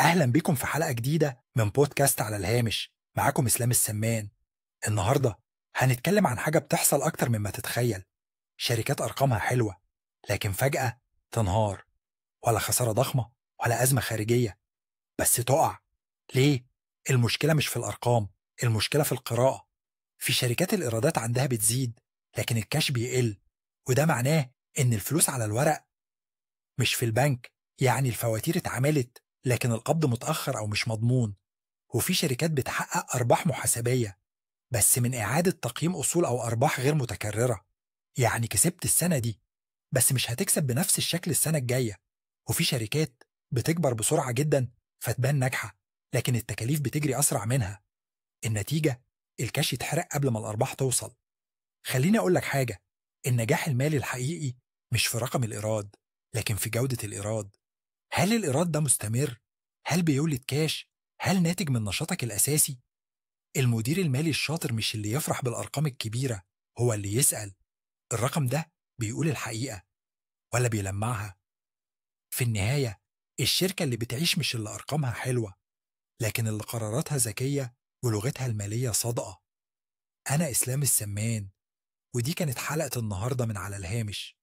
أهلا بكم في حلقة جديدة من بودكاست على الهامش. معاكم إسلام السمان. النهاردة هنتكلم عن حاجة بتحصل أكتر مما تتخيل. شركات أرقامها حلوة لكن فجأة تنهار، ولا خسارة ضخمة ولا أزمة خارجية، بس تقع. ليه؟ المشكلة مش في الأرقام، المشكلة في القراءة. في شركات الإيرادات عندها بتزيد لكن الكاش بيقل، وده معناه إن الفلوس على الورق مش في البنك، يعني الفواتير اتعملت لكن القبض متأخر أو مش مضمون. وفي شركات بتحقق أرباح محاسبية بس من إعادة تقييم أصول أو أرباح غير متكررة، يعني كسبت السنة دي بس مش هتكسب بنفس الشكل السنة الجاية. وفي شركات بتكبر بسرعة جدا فتبان ناجحة لكن التكاليف بتجري أسرع منها. النتيجة الكاش يتحرق قبل ما الأرباح توصل. خليني أقول لك حاجة، النجاح المالي الحقيقي مش في رقم الإيراد لكن في جودة الإيراد. هل الإيراد ده مستمر؟ هل بيولد كاش؟ هل ناتج من نشاطك الأساسي؟ المدير المالي الشاطر مش اللي يفرح بالأرقام الكبيرة، هو اللي يسأل الرقم ده بيقول الحقيقة ولا بيلمعها؟ في النهاية الشركة اللي بتعيش مش اللي أرقامها حلوة، لكن اللي قراراتها ذكية ولغتها المالية صادقة. أنا إسلام السمان، ودي كانت حلقة النهاردة من على الهامش.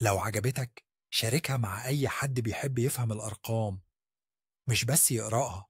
لو عجبتك شاركها مع أي حد بيحب يفهم الأرقام، مش بس يقرأها.